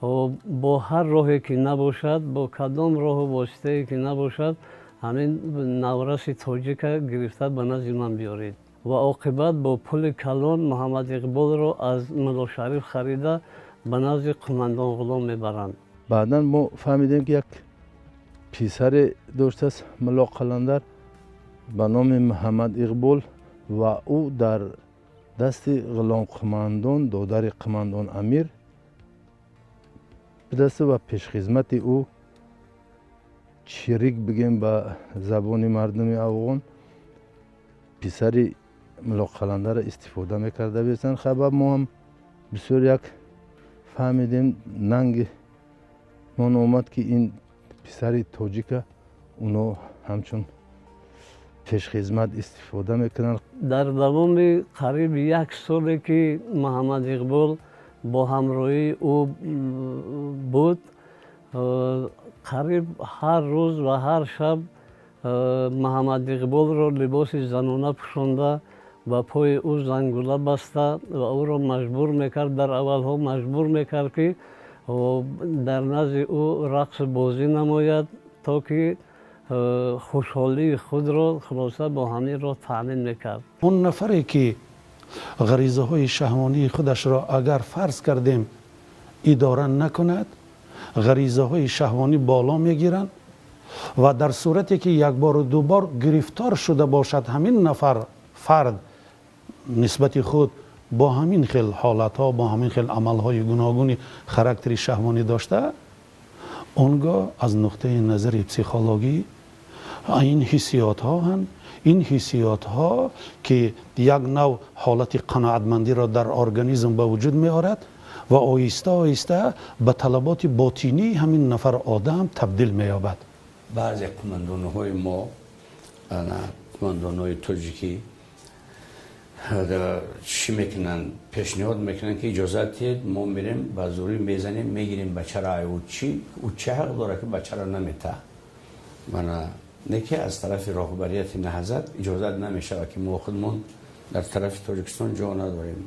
бо ҳар роҳе ки набошад, бо кадом роҳу воситае ки набошад, ҳамин навраси тоҷика гирифта ба назди ман биёред. Ва оқибат бо пули калон Муҳаммад Иқболро аз Мулло Шариф харида ба назди қумандон Ғулом мебаранд. Баъдан мо фаҳмидем, ки як писаре доштааст Мулло Қаландар ба номи Муҳаммад Иқбол ва ӯ дар дасти Ғулом қумандон, додари қумандон Амир будааст ва пешхизмати ӯ, чирик бигем ба забони мардуми афғон, писари Мулло Қаландарро истифода мекарда бесанд. Хабар мо ҳам бисёр як фаҳмидем, нанги мон омад, ки ин писари тоҷика уно ҳамчун пешхизмат истифода мекунанд. Дар давоми қариб як соле, ки Муҳаммад Иқбол бо ҳамроҳии ӯ буд, қариб ҳар рӯз ва ҳар шаб Муҳаммад Иқболро либоси занона пӯшонда, ба пои ӯ зангула баста ва ӯро маҷбур мекард, дар аввалҳо маҷбур мекард, ки дар назди ӯ рақсу бозӣ намояд, то ки хушҳолии худро хулоса бо ҳамин роҳ таъмин мекард. Он нафаре ки ғаризаҳои шаҳвонии худашро, агар фарз кардем, идора накунад, ғаризаҳои шаҳвонӣ боло мегиранд ва дар сурате ки як бору ду бор гирифтор шуда бошад, ҳамин нафар фард нисбати худ бо ҳамин хел ҳолатҳо, бо ҳамин хел амалҳои гуногуни характери шаҳвонӣ дошта, он гоҳ аз нуқтаи назари психологӣ ин ҳиссиётҳо ҳам, ин ҳиссиётҳо, ки як нав ҳолати қаноатмандиро дар организм ба вуҷуд меорад ва оҳиста оҳиста ба талаботи ботинии ҳамин нафар одам табдил меёбад. Баъзе қумандонҳои мо, қумандонҳои тоҷикӣ, чӣ мекунанд? Пешниҳод мекунанд, ки иҷозат диҳед, мо мерем, ба зӯрӣ мезанем, мегирем бачаро. Ӯ чӣ, ӯ чӣ ҳақ дорад, ки бачаро намета? Мана не ки аз тарафи роҳбарияти наҳзат иҷозат намешавад, ки мо худмон дар тарафи Тоҷикистон ҷо надорем.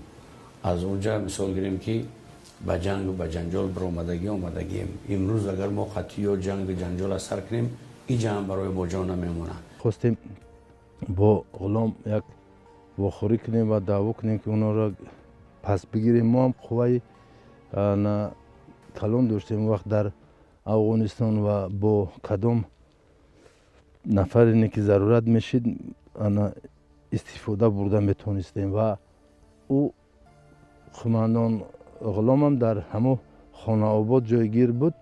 Аз онҷа мисол гирем, ки ба ҷангу ба ҷанҷол баромадагӣ омадагием. Имрӯз агар мо қатъиё ҷангу ҷанҷол аз сар кунем, ин ҷамъ барои мо ҷо намемонад. Хостем бо Ғулом як вохӯрӣ кунем ва даъво кунем, ки онҳоро пас бигирем. Мо ҳам қувваи калон доштем вақт дар Афғонистон ва бо кадом нафаре ки зарурат мешид, истифода бурда метавонистем ва Ӯ қумандон Ғуломам дар ҳамон Хонаобод ҷойгир буд.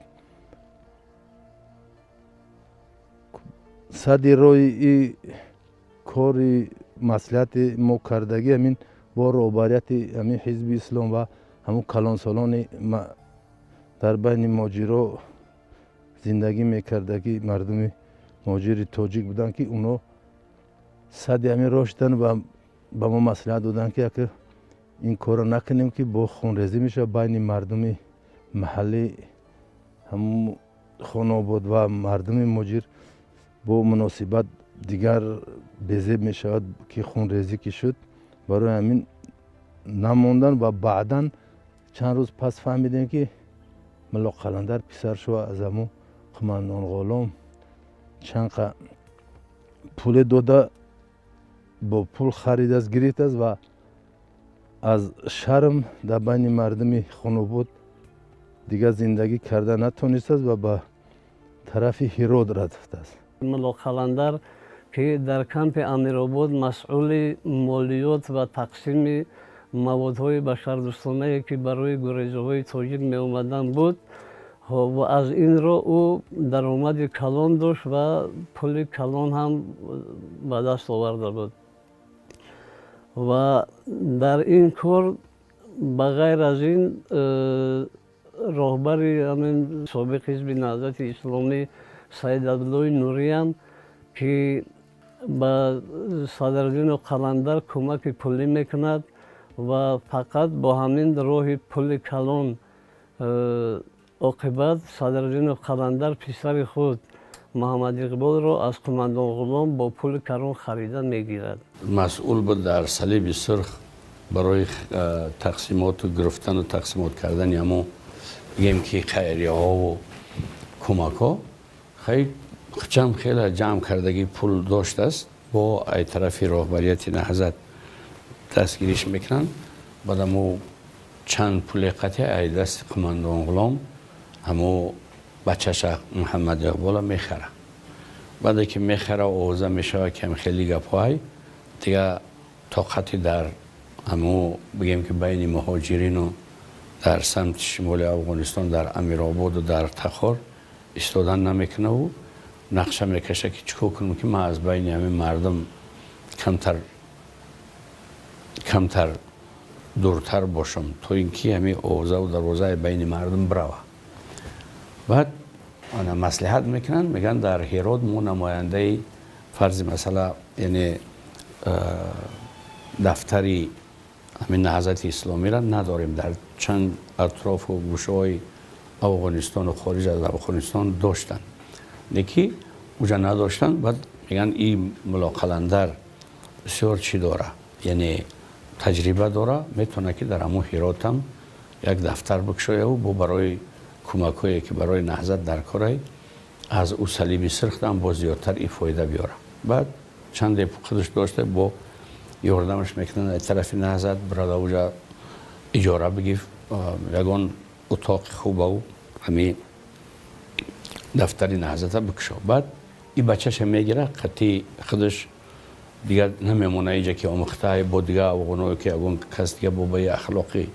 Сади роҳи и кори маслиҳати мо кардагӣ ҳамин бо роҳбарияти ҳамин ҳизби ислом ва ҳамун калонсолони дар байни моҷиро зиндагӣ мекардагӣ мардуми моҷири тоҷик буданд, ки оно сади ҳамин роҳ шуданд ва ба мо маслиҳат доданд, ки яке ин корро накунем, ки бо хунрезӣ мешавад байни мардуми маҳаллӣ ҳамун Хонаобод ва мардуми моҷир бо муносибат дигар безеб мешавад, ки хунрезӣ ки шуд. Барои ҳамин намондан ва баъдан чанд рӯз пас фаҳмидем, ки Мулло Қаландар писаршо аз ҳамун қумандон Ғулом чанд қа пуле дода бо пул харидааст, гирифтааст ва аз шарм дар байни мардуми Хонаобод дигар зиндагӣ карда натонистааст ва ба тарафи Ҳирот рафтааст. Мулло Қаландар ки дар кампи Амиробод масъули молиёт ва тақсими маводҳои башардӯстонае ки барои гурезаҳои тоҷик меомаданд буд, ва аз ин ро ӯ даромади калон дошт ва пули калон ҳам ба даст оварда буд. Ва дар ин кор ба ғайр аз ин роҳбари ҳамин собиқ ҳизби Наҳзати Исломӣ Саид Абдуллои Нуриям ки ба Садриддину Қаландар кӯмаки пулӣ мекунад ва фақат бо ҳамин роҳи пули калон оқибат Садриддину Қаландар писари худ Муҳаммад Иқболро аз қумандон Ғулом бо пули калон харида мегирад. Масъул буд дар Салиби Сурх барои тақсимоту гирифтану тақсимот кардани ҳамон бигем ки хайрияҳову кӯмакҳо. Чанд хеле ҷамъ кардагӣ пул доштааст, бо ай тарафи роҳбарияти Наҳзат дастгириш мекунанд. Баъд ҳамо чанд пули қатъи ай дасти қумандон Ғулом ҳамо бачаша Муҳаммад Иқбола мехара. Баъде ки мехара овоза мешавад ки хеле гапҳоай дига тоқати дар ҳамо бигем ки байни муҳоҷирину дар самти шимоли Афғонистон дар Амирободу дар Тахор истодан намекунаву нақша мекаша ки чӣ кор кунам ки ман аз байни ҳамин мардум камтар дуртар бошам, то ин ки ҳамин овозаву дарвозаи байни мардум бирава. Баъд ана маслиҳат мекунанд, мегӯянд дар Ҳирот мо намояндаи фарзи масъала, яъне дафтари ҳамин Наҳзати Исломиро надорем, дар чанд атрофу гӯшаҳои Афғонистону хориҷ аз Афғонистон доштанд, леки уҷа надоштанд. Баъд мегӯянд ин Мулло Қаландар бисёр чӣ дора, яъне таҷриба дора, метавонад ки дар ҳамон Ҳиротам як дафтар бикушояву бо барои кӯмакҳое ки барои Наҳзат дар корай аз ӯ Салиби Сурхам боз зиёдтар ин фоида биёра. Баъд чанде худаш дошта бо ёрдамаш мекунанд аз тарафи Наҳзат, бирада уҷа иҷора бигиф ягон утоқи хубаву ҳамин дафтари Наҳзата бикушо. Баъд ин бачаша мегира қатъи худаш дигар намемона иҷа ки омӯхтаи бо дигар афғоное ки ягон кас дига бо ба ахлоқи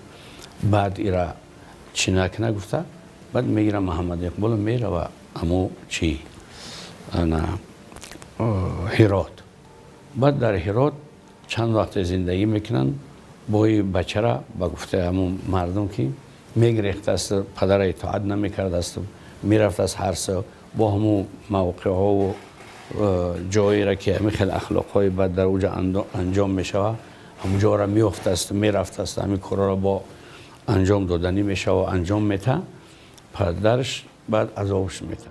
бад ира чӣ накуна гуфта. Баъд мегира Муҳаммад Иқболо мерава амо чӣ ана Ҳирот. Баъд дар Ҳирот чанд вақте зиндагӣ мекунанд бо ин бачара ба гуфтаи ҳамон мардум ки мегирехтааст, падара итоат намекардааст, мерафтааст ҳар со бо ҳамон мавқеъҳову ҷоеро ки ҳамин хел ахлоқҳои бад дар уҷа анҷом мешавад, ҳамон ҷоро меёфтааст, мерафтааст, ҳамин корҳоро бо анҷом доданӣ мешава, анҷом мета. Падараш баъд азобш мета.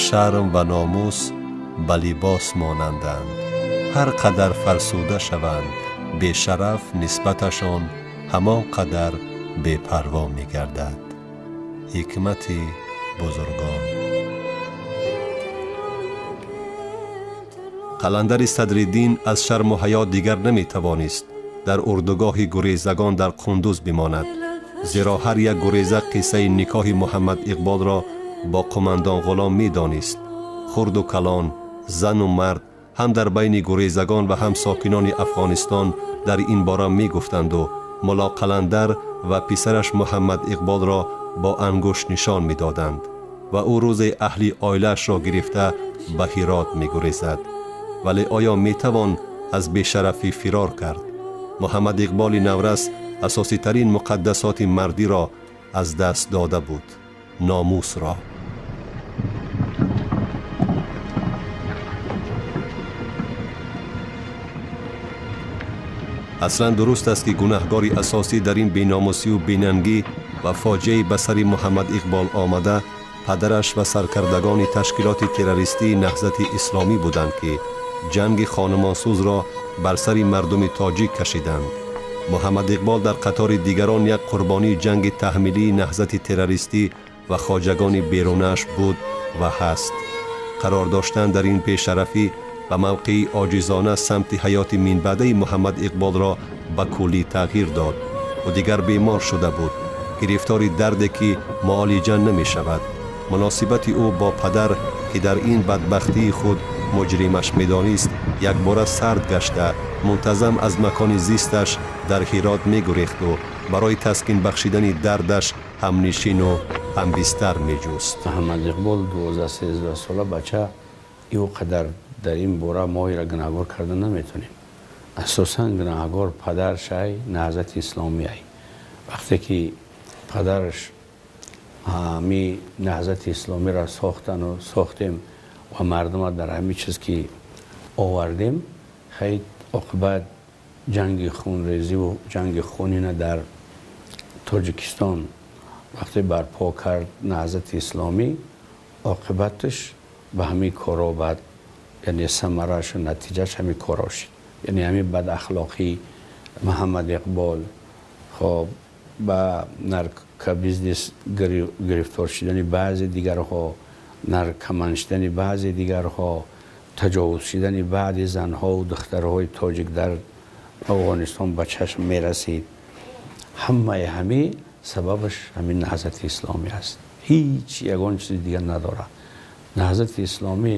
Шарм ва номус ба либос монанданд. Ҳар қадар фарсуда шаванд, бешараф нисбаташон ҳамон қадар бепарво мегардад. Ҳикмати бузургон. Қаландари Садриддин аз шарму ҳаё дигар наметавонист дар урдугоҳи гурезагон дар Қундуз бимонад, зеро ҳар як гуреза қиссаи никоҳи Муҳаммад Иқболро бо қумандон Ғулом медонист. Хурду калон, зану мард ҳам дар байни гурезагон ва ҳам сокинони Афғонистон дар ин бора мегуфтанду Мулло Қаландар ва писараш Муҳаммад Иқболро бо ангушт нишон медоданд ва ӯ рӯзе аҳли оилаашро гирифта ба Ҳирот мегурезад. Вале оё метавон аз бешарафӣ фирор кард? Муҳаммад Иқболи наврас асоситарин муқаддасоти мардиро аз даст дода буд, номусро. Аслан дуруст аст, ки гунаҳгори асосӣ дар ин беномусию бенангӣ ва фоҷиаи ба сари Муҳаммад Иқбол омада падараш ва саркардагони ташкилоти террористии Наҳзати Исломӣ буданд, ки ҷанги хонумонсӯзро бар сари мардуми тоҷик кашиданд. Муҳаммад Иқбол дар қатори дигарон як қурбонии ҷанги таҳмилии наҳзати террористӣ ва хоҷагони берунааш буд ва ҳаст. Қарор доштан дар ин бешарафӣ ба мавқеи оҷизона самти ҳаёти минбаъдаи Муҳаммад Иқболро ба куллӣ тағйир дод. Ӯ дигар бемор шуда буд, гирифтори дарде ки муолиҷа намешавад. Муносибати ӯ бо падар, ки дар ин бадбахтии худ муҷримаш медонист, якбора сард гашта, мунтазам аз макони зисташ дар Ҳирот мегурехту барои таскин бахшидани дардаш ҳамнишину ҳамбистар меҷуст. Муҳаммад Иқбол 12-13 сола бача, ӯ қадар дар ин бора мо иро гунаҳгор карда наметонем. Асосан гунаҳгор падарш ай, Наҳзати Исломӣ ай. Вақте ки падараш ҳами Наҳзати Исломиро сохтану сохтем ва мардума дар ҳамин чиз ки овардем, хай оқибат ҷанги хунрезиву ҷанги хунина дар Тоҷикистон вақте барпо кард Наҳзати Исломӣ, оқибаташ ба ҳамин коро бад, яъне самарашу натиҷааш ҳамин коро шуд. Яъне ҳамин бадахлоқӣ Муҳаммад Иқбол, хоб ба наркобизнес гирифтор шудани баъзе дигарҳо, наркоман шудани баъзе дигарҳо, таҷовуз шудани баъди занҳову духтарҳои тоҷик дар Афғонистон ба чашм мерасид. Ҳамаи ҳамин сабабаш ҳамин Наҳзати Исломӣ аст. Ҳеҷ ягон чизи дигар надорад. Наҳзати Исломӣ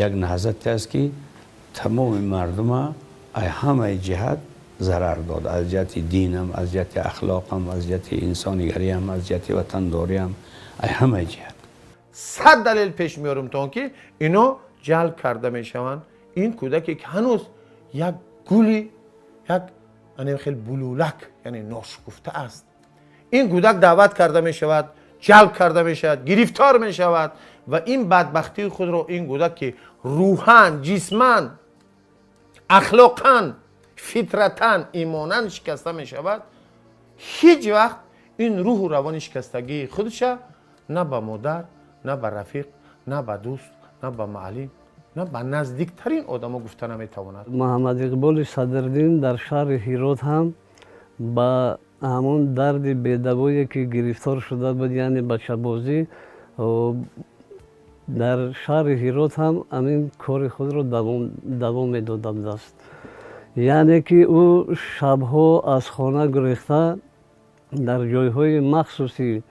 як наҳзате аст, ки тамоми мардума аз ҳамаи ҷиҳат зарар дод. Аз ҷиҳати динам, аз ҷиҳати ахлоқам, аз ҷиҳати инсонигариам, аз ҷиҳати ватандориам, аз ҳамаи ҷиҳат. 100 далел пеш меорам то он ки ино ҷалб карда мешаванд. Ин кӯдаке ки ҳанӯз як гули, як хел булулак, яъне ношукуфта аст, ин кӯдак даъват карда мешавад, ҷалб карда мешавад, гирифтор мешавад ва ин бадбахтии худро ин кӯдак ки рӯҳан, ҷисман, ахлоқан, фитратан, имонан шикаста мешавад, ҳеҷ вақт ин рӯҳу равони шикастагии худша на ба модар, на ба рафиқ, на ба дӯст, на ба муаллим, на ба наздиктарин одамо гуфта наметавонад. Муҳаммад Иқболи Садриддин дар шаҳри Ҳирот ҳам ба ҳамон дарди бедавое ки гирифтор шуда буд, яъне бачабозӣ, дар шаҳри Ҳирот ҳам ҳамин кори худро давом медодааст. Яъне ки ӯ шабҳо аз хона гурехта дар ҷойҳои махсуси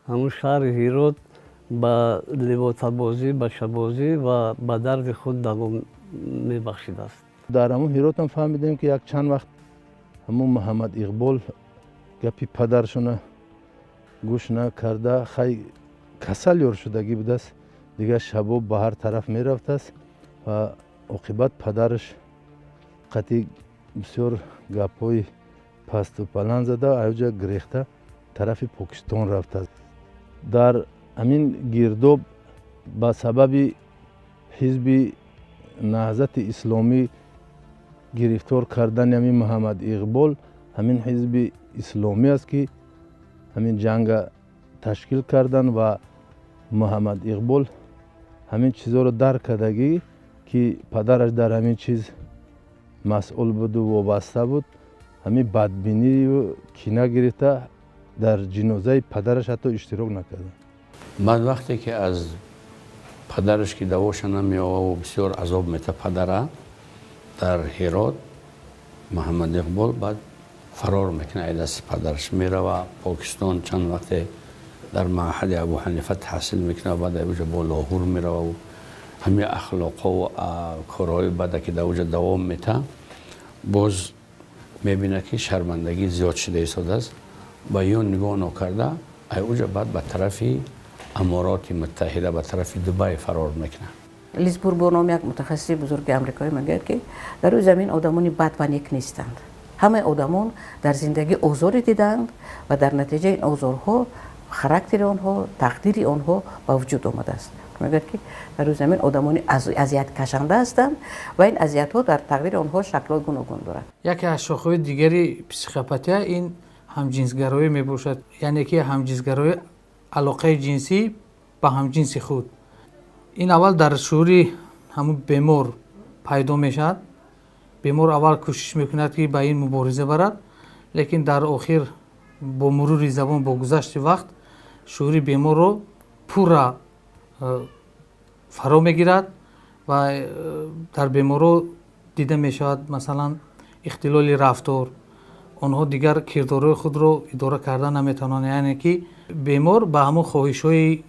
ҳамон шаҳри Ҳирот ба ливотабозӣ, бачабозӣ ва ба дарди худ давом мебахшидааст. Дар ҳамон Ҳирот ҳам фаҳмидем, ки як чанд вақт ҳамон Муҳаммад Иқбол гапи падаршона гӯш накарда, хай касал ёр шудагӣ будааст, дигар шабо ба ҳар тараф мерафтааст ва оқибат падараш қатъи бисёр гапҳои пасту баланд зада, аёҷа гирехта тарафи Покистон рафтааст. Дар ҳамин гирдоб ба сабаби ҳизби Наҳзати Исломӣ гирифтор кардани ҳамин Муҳаммад Иқбол, ҳамин ҳизби исломӣ аст, ки ҳамин ҷанга ташкил кардан ва Муҳаммад Иқбол ҳамин чизҳоро дарк кардагӣ, ки падараш дар ҳамин чиз масъул буду вобаста буд, ҳамин бадбинию кина гирифта Дар ҷинозаи падараш ҳатто иштирок накарданд. Баъд вақте ки аз падараш ки давоша намеёва ва бисёр азоб мета падара дар Ҳирот, Муҳаммад Иқбол баъд фарор мекунад аз дасти падараш, мерава Покистон, чанд вақте дар маъҳади Абу Ҳанифа таҳсил мекунад, баъд уҷа бо Лоҳур мерава. Ҳамин ахлоқҳо ва корҳои бада ки дар уҷа давом мета, боз мебинад ки шармандагӣ зиёд шуда истодааст ва ё нигоҳ нокарда ай уҷа баъд ба тарафи Амороти Муттаҳида, ба тарафи Дубай фарор мекунад. Лиз Бурбо ном як мутахассиси бузурги амрикоӣ мегӯяд, ки дар рӯи замин одамони бад ва нек нестанд. Ҳамаи одамон дар зиндагӣ озоре дидаанд ва дар натиҷаи ин озорҳо характери онҳо, тақдири онҳо ба вуҷуд омадааст. Мегӯяд, ки дар рӯи замин одамони азияткашанда ҳастанд ва ин азиятҳо дар тақдири онҳо шаклҳои гуногун дорад. Яке аз шохҳои дигари психопатия ин ҳамҷинсгароӣ мебошад, яъне ки ҳамҷинсгароӣ алоқаи ҷинсӣ ба ҳамҷинси худ. Ин аввал дар шуури ҳамун бемор пайдо мешавад. Бемор аввал кӯшиш мекунад, ки ба ин мубориза барад, лекин дар охир бо мурури забон, бо гузашти вақт шуури беморро пурра фаро мегирад ва дар беморро дида мешавад, масалан, ихтилоли рафтор. Онҳо дигар кирдорҳои худро идора карда наметавонанд, яъне ки бемор ба ҳамон хоҳишҳои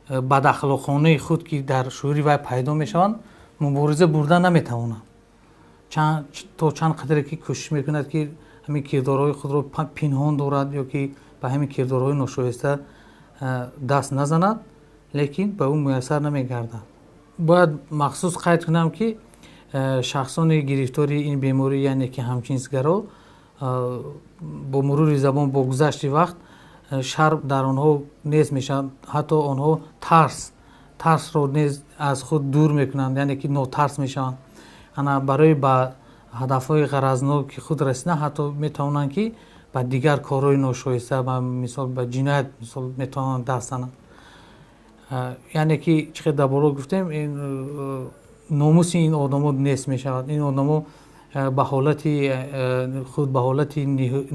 бадахлоқонаи худ, ки дар шуури вай пайдо мешаванд, мубориза бурда наметавонад. То чанд қадре ки кӯшиш мекунад, ки ҳамин кирдорҳои худро пинҳон дорад ё ки ба ҳамин кирдорҳои ношоиста даст назанад, лекин ба ӯ муяссар намегардад. Бояд махсус қайд кунам, ки шахсони гирифтори ин беморӣ, яъне ки ҳамҷинсгаро, бо мурури забон, бо гузашти вақт шарм дар онҳо нест мешавад. Ҳатто онҳо тарсро нез аз худ дур мекунанд, яъне ки нотарс мешаванд. Ана барои ба ҳадафҳои ғаразноки худ расидан ҳатто метавонанд, ки ба дигар корҳои ношоиста, ба мисол ба ҷиноят мисол метавонанд даст зананд. Яъне ки чӣ қадр дар боло гуфтем, номуси ин одамо нест мешавад. Ин одамо ба ҳолати худ, ба ҳолати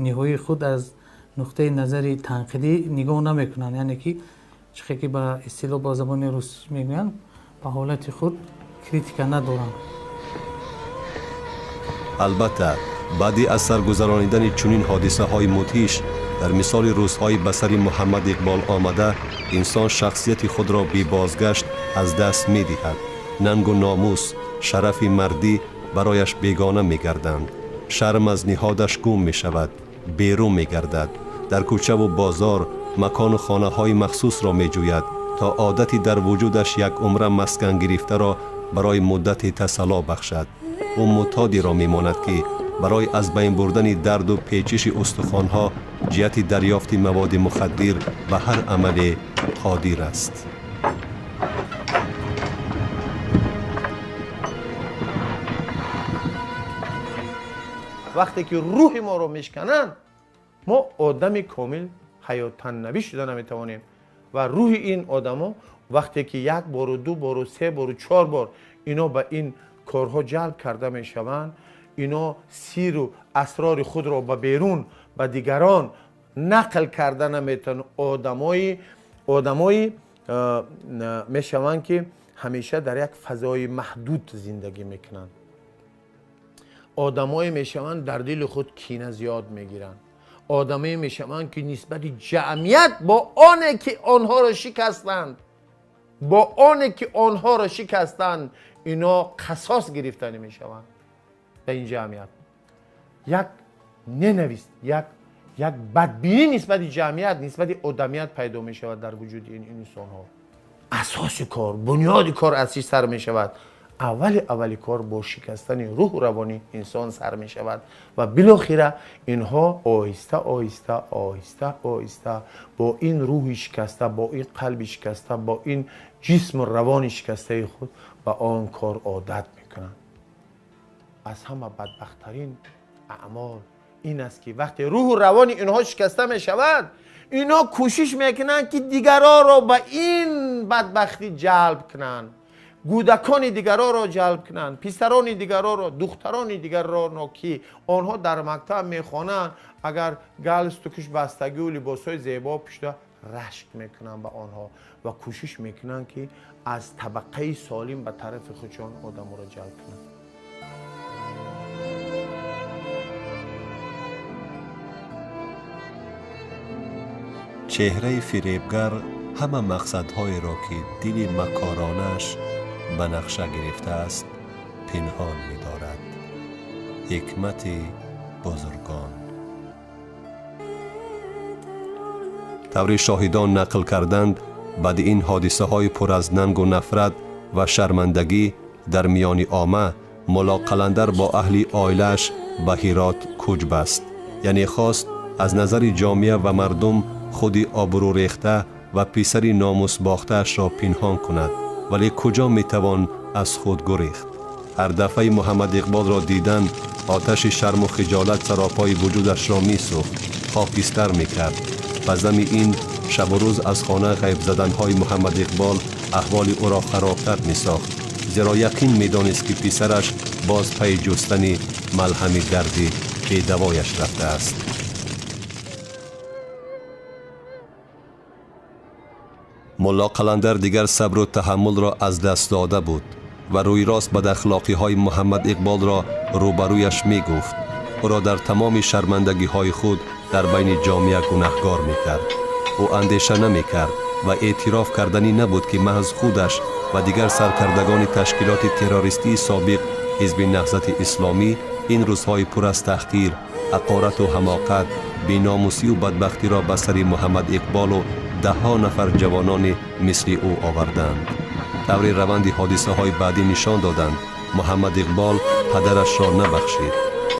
ниҳоии худ аз нуқтаи назари танқидӣ нигоҳ намекунанд, яъне ки чӣ қадр ки ба истилоҳ ба забони русӣ мегӯянд, ба ҳолати худ критика надоранд. Албатта, баъди аз саргузаронидани чунин ҳодисаҳои мудҳиш, дар мисоли рӯзҳои ба сари Муҳаммад Иқбол омада, инсон шахсияти худро бебозгашт аз даст медиҳад. Нангу номус, шарафи мардӣ барояш бегона мегарданд. Шарм аз ниҳодаш гум мешавад, берун мегардад. Дар кӯчаву бозор макону хонаҳои махсусро меҷӯяд, то одати дар вуҷудаш як умра маскан гирифтаро барои муддате тасалло бахшад. Ӯ муътодиро мемонад, ки барои аз байн бурдани дарду печиши устухонҳо ҷиҳати дарёфти маводи мухаддир ба ҳар амале қодир аст. Вақте ки рӯҳи моро мешкананд, мо одами комил ҳаёттаннавӣ шуда наметавонем. Ва рӯҳи ин одамо вақте ки як бору ду бору се бору чор бор ино ба ин корҳо ҷалб карда мешаванд, ино сиру асрори худро ба берун, ба дигарон нақл карда наметавонанд. Одамои мешаванд, ки ҳамеша дар як фазои маҳдуд зиндагӣ мекунанд. Одамое мешаванд, дар дили худ кина зиёд мегиранд. Одамое мешаванд, ки нисбати ҷамъият, бо оне ки онҳоро шикастанд, бо оне ки онҳоро шикастанд, ино қасос гирифтанӣ мешаванд ба ин ҷамъият. Як ненавист, як бадбинӣ нисбати ҷамъият, нисбати одамият пайдо мешавад дар вуҷуди ин инсонҳо. Асоси кор, бунёди кор аз чӣ сар мешавад? Аввали кор бо шикастани рӯҳу равони инсон сар мешавад ва билохира инҳо оҳиста оҳиста оҳиста оҳиста бо ин рӯҳи шикаста, бо ин қалби шикаста, бо ин ҷисму равони шикастаи худ ба он кор одат мекунанд. Аз ҳама бадбахттарин аъмол ин аст, ки вақте рӯҳу равони инҳо шикаста мешавад, ино кӯшиш мекунанд, ки дигаронро ба ин бадбахтӣ ҷалб кунанд. Кӯдакони дигарро ҷалб кунанд, писарони дигарро, духтарони дигарро, ки онҳо дар мактаб мехонанд, агар галстукаш бастагӣ ва либосҳои зебо пӯшида, рашк мекунанд ба онҳо ва кӯшиш мекунанд, ки аз табақаи солим ба тарафи худшон одаморо ҷалб кунанд. Чеҳраи фиребгар ҳама мақсадҳоеро, ки дили макоронаш ба нақша гирифтааст, пинҳон медорад. Ҳикмати бузургон. Таври шоҳидон нақл карданд, баъди ин ҳодисаҳои пур аз нангу нафрат ва шармандагӣ дар миёни омма, Мулло Қаландар бо аҳли оилааш ба Ҳирот кӯч баст. Яъне хост аз назари ҷомеа ва мардум худи обрӯрехта ва писари номусбохтаашро пинҳон кунад. Вале куҷо метавон аз худ гурехт? Ҳар дафъаи Муҳаммад Иқболро дидан, оташи шарму хиҷолат саропои вуҷудашро месӯхт, хокистар мекард. Ба зами ин шабу рӯз аз хона ғайб заданҳои Муҳаммад Иқбол аҳволи ӯро харобтар месохт, зеро яқин медонист, ки писараш боз пайи ҷустани малҳами дарди бедавояш рафтааст. Мулло Қаландар дигар сабру таҳаммулро аз даст дода буд ва рӯйрост бадахлоқиҳои Муҳаммад Иқболро рӯбарӯяш мегуфт. Ӯро дар тамоми шармандагиҳои худ дар байни ҷомеа гунаҳгор мекард. Ӯ андеша намекард ва эътироф карданӣ набуд, ки маҳз худаш ва дигар саркардагони ташкилоти террористии собиқ Ҳизби Наҳзати Исломӣ ин рӯзҳои пур аз таҳқир, ҳақорату ҳамоқат, беномусию бадбахтиро ба сари Муҳаммад Иқболу даҳҳо нафар ҷавонони мисли ӯ оварданд. Таври раванди ҳодисаҳои баъдӣ нишон доданд, Муҳаммад Иқбол падарашро набахшид.